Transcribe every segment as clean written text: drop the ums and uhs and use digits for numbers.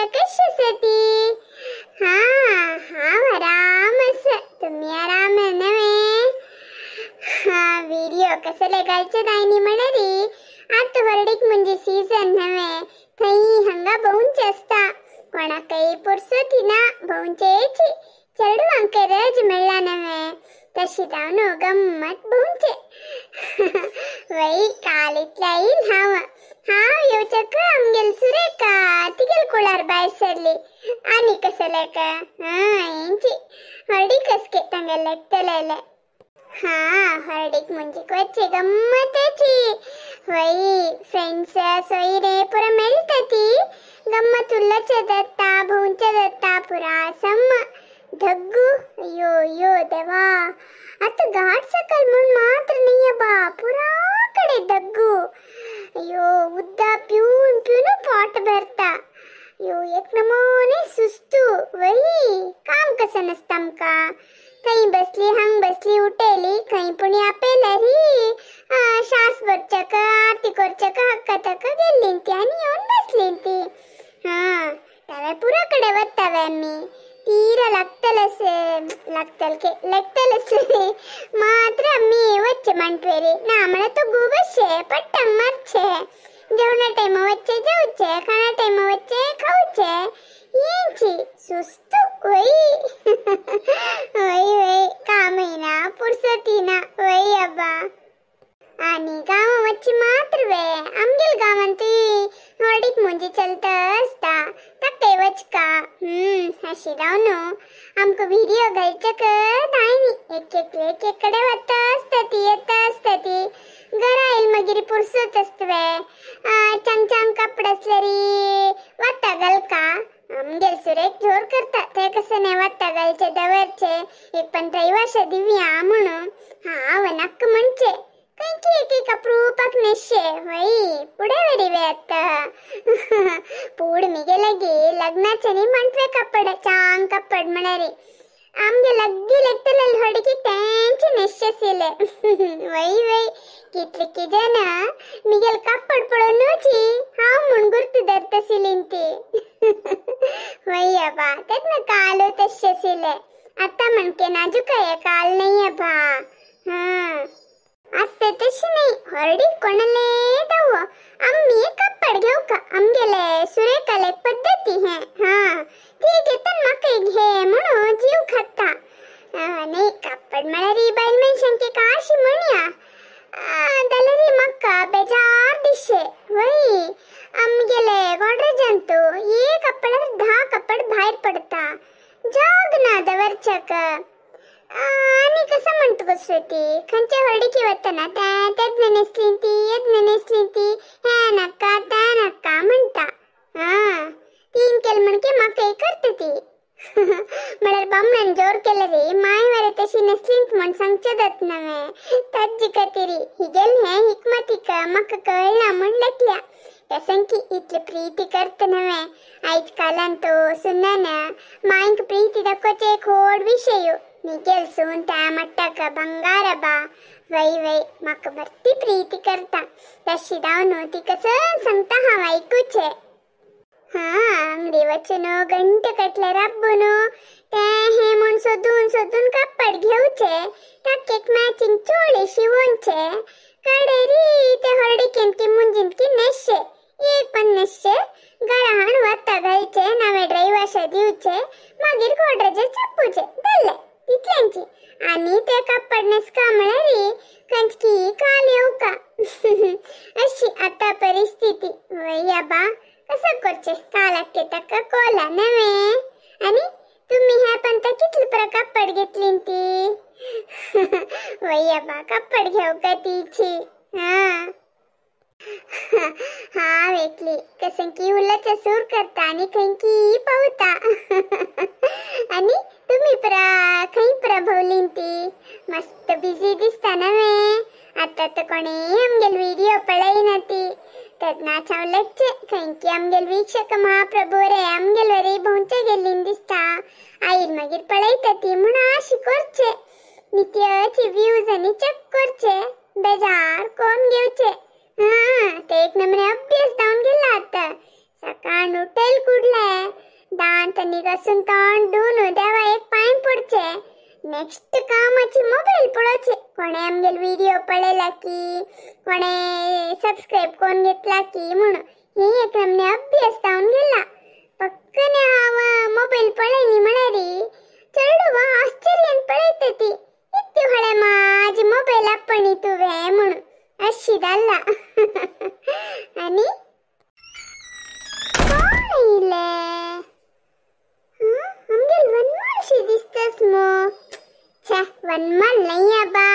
परा कशी आसा ती? हां हांव आराम आसा, तुमी आराम नव्हे? हा व्हिडिओ कसले घालचे दायनी म्हळ्यार आतां व्हरडीक म्हणजे सीजन नव्हे, थंय हांगा भोंवचे आसता, कोणाकय पुरसोती ना भोंवचेची, चेडवांक रज मेळ्ळा नव्हे, तशी जावन गम्मत भोंवचे. वय काल इतल्या येईल हांव, हांव येवचक आमगेल सुरेखा तिगेल कुळार भायर सरली आनी कसले का हां हेंची हळदी कसके तांगेल लेखतलेले. हां हळदीक म्हणजे वच्चे गम्मताची. वय फ्रेंड्स सोयरे पुरा मेळटा ती, गम्मत उल्लचे जाता भोंवचे जाता पुरा सम धग्गू. अयो अयो देवा, आता घाट सकल म्हूण मात्र न्ही बा, पुरा कडे धग्गू. अयो उद्दा पिवन पिवन पोट भरता. अयो एक नमोने सुस्तू. वय काम कसं नसता आमकां, थंय बसली हांग बसली उठेली खंय पुणी आपयल्यारी श्वास भरचक आरती करचक हक्का तक्का गेल्ली ती आनी येवन बसली ती. हां तावे पुरा कडे वतावे आमी, तीरा लागतलस लागतल के लागतलस मात्र आमी वच्चे म्हणटवेरी ना म्हळ्यार तो गोबशे पट्टांक मारचे, जेवणा टायमा वच्चे जेवचे, खाणा टायमा वच्चे खावचे, हेंची सुस्तू. वय वय वय कामय ना पुरसती ना. वय अब्बा आनी गांवां वच्ची मात्र वे, आमगेल गांवांतूय हळदीक मुंजी चलता आसता, ताकय वचका. अशी जावन आमकां व्हिडिओ घालचेक दायनी, एक एकले एक एक कडेन वता आसता ती येता आसता ती, घरा येयल मागीर पुरसत आसता वे, चांग चांग कपडे आसल्यारी वता घालका. आमगेल सुरेख जोर करता ते कसं नाही वता घालचे दवरचे, एक पण रविवारशा दिवया म्हणून. हांव नाक्क म्हणचे खंयची एक एक अप्रुपाक नेशे. वय पुढे वेरी वे आता पूड मिगे लगी लग्नाचे न्ही म्हणटवे कपड चांग कपड म्हळ्यार आमगे लग्गी लेगतले हडकी तेंचे नेशे आशिल्ले. वय वय कितले की जाणा मिगेल कपड पळोवनूच हांव म्हूण गुर्त धरता आशिल्ली ती. वय अबा तेन्ना कालू तशें आशिल्ले, आतां म्हणके नाजूकाय काल न्ही अबा. हां आत्ता तशी न्ही, हळदीक कोणाले दाव आमी कपड घेवका, आमगेले सुरेखाले पद्दती हें. हां ती घेता म्हाका घे म्हणून जीव खाता. न्ही कपड म्हळ्यार बायल मनशांक काशी म्हणया जाल्यार म्हाका बेजार दिशे. वय आमगेले गॉड्रेजांतू एक कपडार 10 कपड भायर पडता, जाग ना दवरच्याक. आनी कसं म्हणटा गो श्रुती, खंयच्या हळदीकी वतना तें तेज्ञ न्हेसली ती येज्ञ न्हेसली ती, हें नाका तें नाका म्हणटा. हां तीन केल म्हणके म्हाका करता ती. म्हळ्यार बामणान जोर केले रे माय वरे तशी न्हेसलींत म्हण सांगचें जात नव्हे, ताजी खातीर हिगेल हें हिकमतीक म्हाका कळना म्हण लेखल्या. तेसंकी इतली प्रीती करता नव्हे आयज कालान तो सुनान मायंक प्रीती दाखोवचें एक व्हड विशय. निगेल सून त्या मट्टाक बंगार बा. वय वय म्हाका भरती प्रीती करता, तशी जावन ती कसं सांगता हांव आयकुचें. हां अंगडी वचून घंटे कटले राबून तें हें म्हूण सोदून सोदून कपड घेवचे, ताका एक मॅचिंग चोळी शिवोनचे, कडेरी ते हळदीकेन की मुंजीन की न्हेसचे, एक पण न्हेसचे घरा हाडून वता घालचे, नवे ड्रायव्हर्शा दिवचे, मागीर गोडरेजे चप्पूचे जालें तितल्यांची. आनी ते कपड न्हेसका म्हळ्यार खंयची काल येवका. अशी आतां परिस्थिती. वय आबा कसं करचे, कालाक ताका कोला नव्हे. आनी तुम्ही ह्या पंता कितले परा कपड घेतली ती? वय आबा कपड घेवका तिची. हां हांव एकली कसं की उल्लाचा सूर करता आनी खंयकी पावता. आनी तुम्ही परा खंय परा भोवलीन ती? मस्त बिझी दिसता नव्हे. आतां तर कोणी आमगेल व्हिडिओ पळयना ती, तेन्नाच हांव लेखचे खंयकी आमगेल वीक्षक महाप्रभू रे आमगेल वरी भोंवचे गेल्लीन दिसता, आईर मागीर पळयता ती म्हूण आशी करचे, नित्याचे व्यूज आनी चॅक करचे, बेजार कोण घेवचे. हां ते एक नमूने अभ्यास जावन गेला आतां. सकाळ उठेल कुडले दांत निघसून तोंड धुवन देवा एक पांय पडचे. नेक्स्ट कामाची मोबाईल पळोवचे, कोणे आमगेल व्हिडिओ पळयला की कोणे सबस्क्राईब करून घेतला की म्हणून. ही एक आमने अभ्यास जावन गेला. पक्कने हांव मोबाईल पळयनी म्हळ्यार चेडवा आश्चर्यान पळयता ती, इतली व्हडले माझी मोबाईल आपणी तुवें म्हणून अशी जाल्ला. आनी कोण येयले? आमगेल वनमालशी दिसतस मो. छे, वनमाल नाही आबा,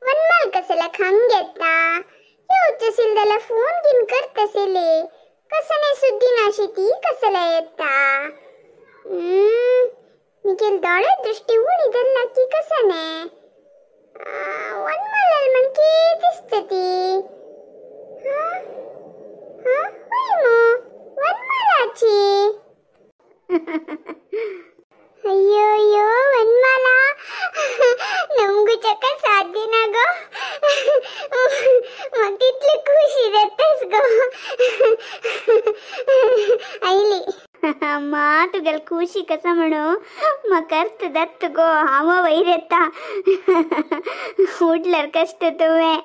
वनमाल कसला खांग घेता. येवचेसील जाल्यार फोन घेवन करताशिल्ली, कसले सुद्दी नाशी ती कसला येता. मिगेल दोळे दृष्टी उणी धरला की कसने वनमालाल म्हणकी दिसता ती. हां हां होय मो वनमालाची. अय्यो अय्यो वनमाला, नमगू चका साथ दिना गो, मग इतली खुशी जातास गो. आयली अम्मा तुगेल खुशी कसा म्हणू म्हाका अर्थ जाता गो. हांव वयर येता उठल्यार कश्ट तुवें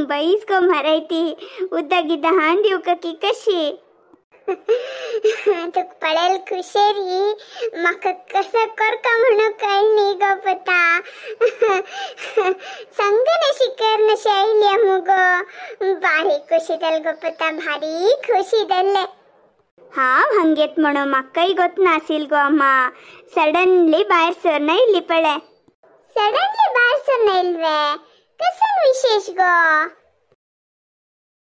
बैस गो मारायती उदक गिदां हाण दिवका की कशी. तुका पळयल खुशेरी म्हाका कसो करका म्हणून कळनी गो पुता. संगनशी करनशी आयल्या मुगो, भारी खुशी जाल गो पुता, भारी खुशी जाल्ले. हांव हंगेत म्हणून म्हाकाय गोत नासील गो अम्मा, सडनली भायर सरन येयली पळय. सडनली भायर सरन येयलवे? कसं विशेष गो?